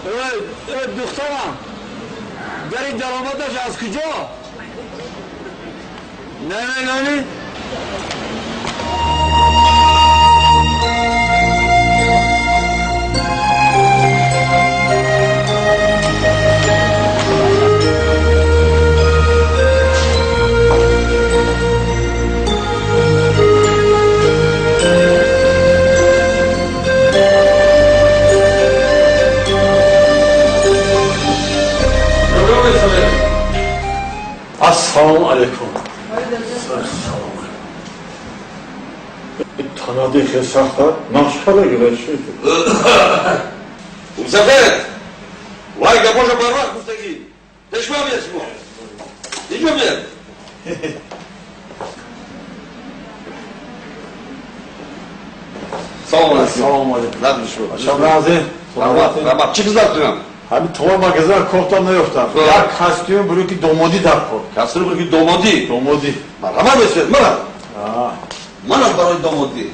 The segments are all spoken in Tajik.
Духтарам, дари даромадаш аз куҷо? Намедонӣ? Ассалому алайкум. Танади хел сахта нақш када гирад шуд. Мусафед! Вай гапоша барвақт гуфтагӣ. Пешма биё шумо. Инҷо биё. Салом алейкум. Салому алейкум. Нағз шумо. Шабнази. Раҳмат, раҳмат. Чӣ хизмат кунам? Ҳамин товар магазин кофтам, наёфтам. Як костюм буро ки домодӣ дар кор. Костюм буро ки домодӣ? Домодӣ. Марҳамат бошед, мана. Мана барои домодӣ.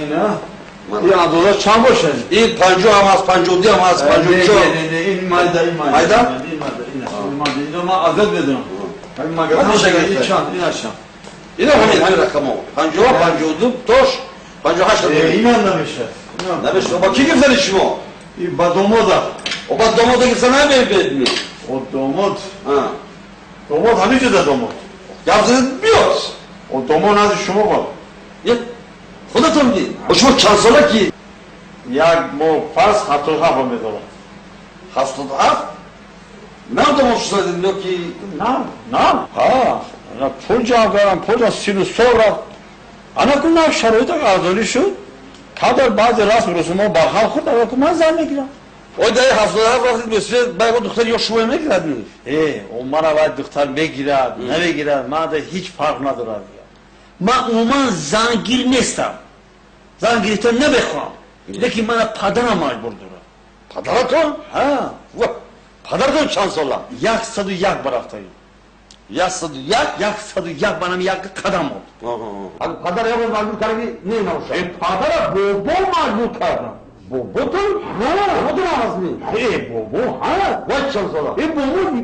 Ина. Ин андоза чанд бошад? Ин 50 ҳам ҳаст, 52 ҳам ҳаст, 54. Не, ин майда, ин майда. Майда? Ин майда, ин майда. Ино ман азад медонам. Ҳамин магазин ин чанд, ин чанд? Ина ҳамин рақамо. 50, 52, тош 58. Инам намешад. Намешад. Ба ки гирифтани шумо? Ин ба домода. О, ба домода гирифта намебедми? О, домод. Домод ҳамин ҷода домод. Гап задед, биёд. О, домод назди шумо бод. Худатон дид. О, шумо чанд сола ки? Як моҳ пас 77 медорам. 77? Нав домод шудадед ё ки? Нав, нав. Ҳа, ана пул ҷамъ кардам, пул ҷамъ сину сол рафт. Ана ку нав шароит арзонӣ шуд. Қадар баъзе расму русумҳо барҳам хӯрд, ана ку ман зан мегирам. Ой, даи 77 рафтед, мусфед, ба ягон духтар ё шумо мегирад ми? О, мана вай духтар мегирад, намегирад, ман да ҳеҷ фарқ надорад. Ман умуман зангир нестам. Зан гирифта намехоҳам. Лекин мана падарам маҷбур дорад. Падаратон? Ҳа. Ва, падаратон чанд сола? 101 барафтагӣ. 101? 101, манам як қадам монд. Падар ягон маҷбур кардаги не набошад? Падара бобо маҷбур кардам. Боботон? Боботон ҳам ҳастми? Бобо, ҳа. Вай, чанд сола? Бобо,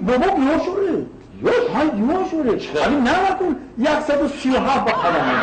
бобо ёшуре. Ёш, ҳай, ёшуре. Ҳамин намакун 137 ба қадам монд.